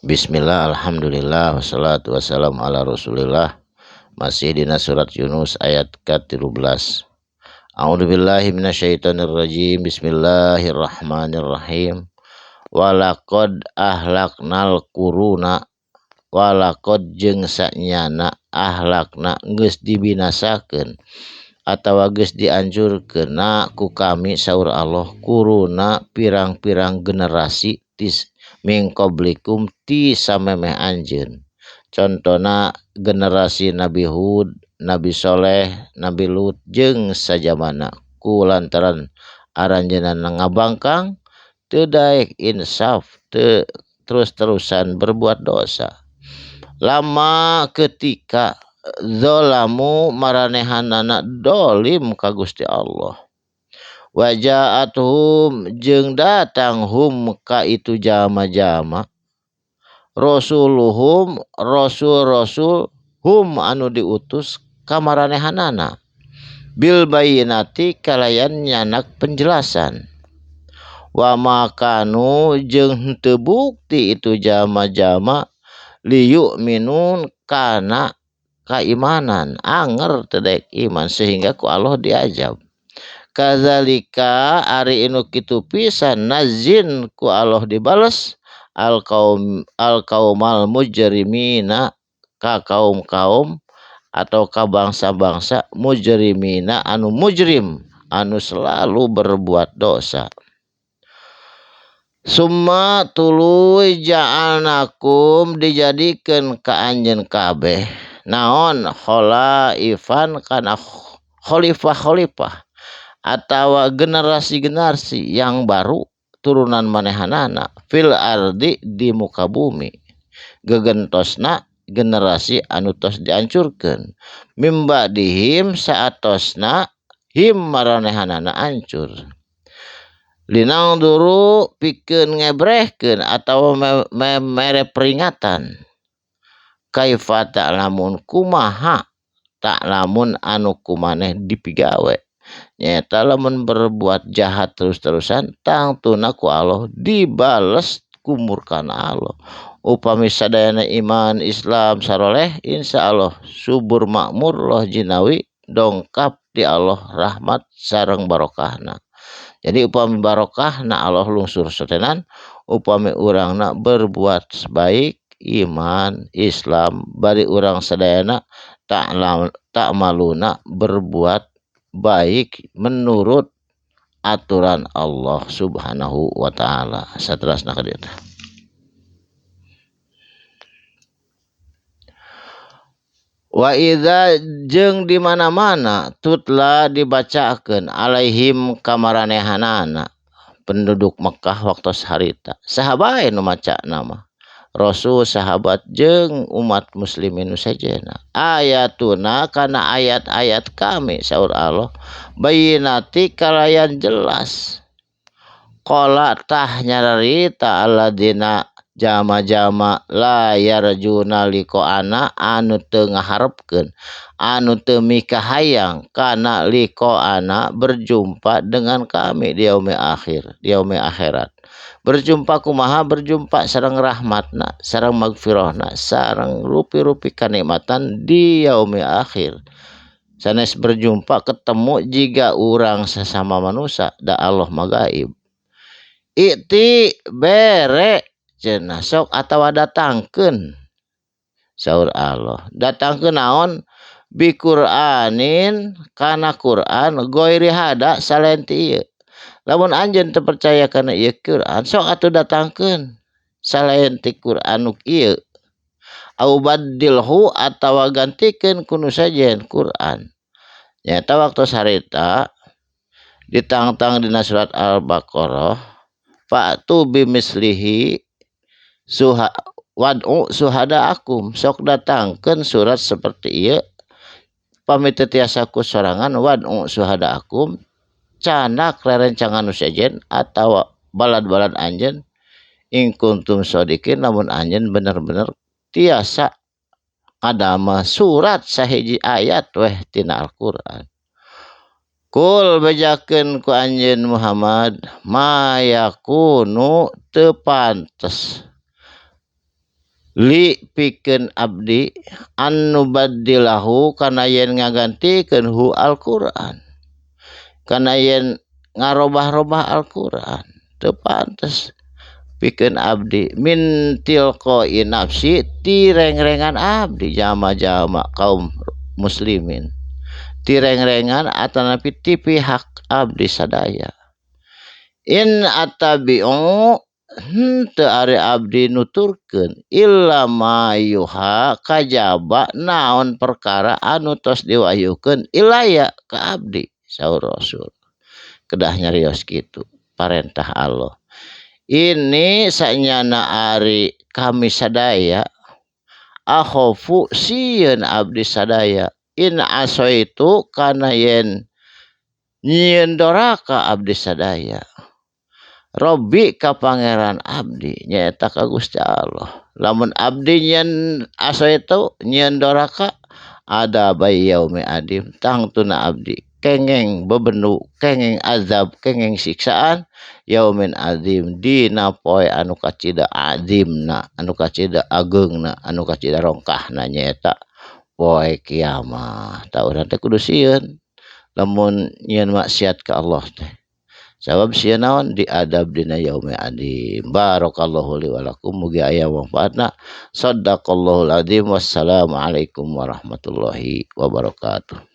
Bismillah, alhamdulillah, wassalatu wassalamu ala rasulillah. Masih dina surat Yunus ayat ke-13. A'udzubillahi minasyaitonirrajim. Bismillahirrahmanirrahim. Walaqad ahlaknal quruna, walaqad jeung sanyana ahlakna geus dibinasakeun atawa geus diancurkeun ku kami saur Allah kuruna pirang-pirang generasi tis min qablikum ti samemeh anjeun. Contona generasi Nabi Hud, Nabi Soleh, Nabi Lut jeung sajamana ku lantaran aranjeunna ngabangkang teu daek insaf teu terus-terusan berbuat dosa. Lama ketika zalamu maranehanana dolim ka Gusti Allah. Waja'atuhum jeung datang hum ka itu jama-jama rasuluhum rasul-rasul hum anu diutus ka maranehanana bil bayinati kalayan nyanak penjelasan. Wa makanu jeung henteu bukti itu jama-jama liyu'minun kana kaimanan anger teu daek iman sehingga ku Allah diajab. Kadzalika ari inu kitu pisan nazin ku Allah dibales al kaum al kaumal mujrimina ka kaum-kaum atau ka bangsa-bangsa mujrimina anu mujrim anu selalu berbuat dosa. Summa tuluy ja'alnakum dijadikeun ka anjeun kabeh naon khalaifan kana khalifah-khalifah atawa generasi-generasi yang baru turunan manehanana fil ardi di muka bumi gegentosna generasi anu tos diancurkeun mim ba'dihim saatosna him maranehanana ancur linang duru pikeun ngebrehkeun atawa mere peringatan kaifa ta'lamun kumaha ta'lamun anu kumaneh dipigawe nyata lamun berbuat jahat terus-terusan tangtuna ku Allah dibales kumurkan Allah. Upami sadayana iman Islam saroleh insyaallah subur makmur loh jinawi dongkap di Allah rahmat sareng barokahna. Jadi upami barokahna Allah lungsur sotenan upami urangna berbuat baik iman Islam bari urang sadayana tak maluna berbuat baik menurut aturan Allah Subhanahu wa taala. Saterasna ka dieu. Wa idza jeung di mana-mana tutla dibacakeun alaihim kamaranehanana penduduk Mekah waktos harita. Saha bae nu maca nama Rasul sahabat jeung umat muslimin nu sejenna. Ayatuna kana ayat-ayat kami saur Allah bayinati kalayan jelas. Qala tah nyarita alladzina jama-jama la yarjuna liqa'ana anu teu ngaharepkeun anu teu mikahayang kana liqa'ana berjumpa dengan kami di yaumil akhir, di yaumil akhirat. Berjumpa kumaha berjumpa sareng rahmatna sareng magfirahna sareng rupi-rupi kanikmatan di yaumil akhir. Sanes berjumpa ketemu jiga urang sesama manusia da Allah magaib. Iti bere cenah sok atawa datangkeun saur Allah. Datangkeun naon bi Qur'anin kana Qur'an ghairi hada salain ti ieu. Lamun anjeun teu percaya kana ieu Qur'an sok atuh datangkeun salain ti Qur'an nu ieu. Au baddilhu atawa gantikeun ku nu sejen Qur'an. Nyaeta waktu harita ditangtang dina surat Al-Baqarah fa'tu bimislihi suha wad'u suhadaakum sok datangkeun surat seperti ieu pamit teu tiasa ku sorangan wad'u suhadaakum canak rerencangan nu sejen atawa balad-balad anjeun in kuntum shodiqin lamun anjeun bener-bener tiasa ngadamel surat sahiji ayat weh tina Al-Qur'an. Kul bejakeun ku anjeun Muhammad ma yakunu teu pantes Li pikeun abdi an nubaddilahu kana yen ngagantikeun hu Al-Qur'an, kana yen ngarobah-robah Al-Qur'an teu pantes pikeun abdi min tilqai nafsi ti rengrengan abdi jama-jama kaum muslimin ti rengrengan atanapi ti pihak abdi sadaya. In attabi'u henteu ari abdi nuturkeun illa ma yuha kajaba naon perkara anu tos diwahyukeun ilaya ka abdi saur Rasul. Kedah nyarios kitu parentah Allah. Ini sanyana ari kami sadaya akhafu sieun abdi sadaya in asaitu kana yen nyieun doraka abdi sadaya Robbi ka pangeran abdi nyaeta ka Gusti Allah. Lamun abdi nyieun asaitu nyieun doraka ada yaumi adim tangtuna abdi kengeng bebenu kengeng azab kengeng siksaan yaumin azim dina poe anu kacida azimna anu kacida ageungna anu kacida rongkahna nyaeta poe kiamat. Tah urang teh kudu sieun lamun nyieun maksiat ka Allah teh. Sabab sieun naon diadab dina yaumi adzim. Barakallahu li wa lakum mugi aya manfaatna. Shadaqallahul adzim. Wassalamualaikum warahmatullahi wabarakatuh.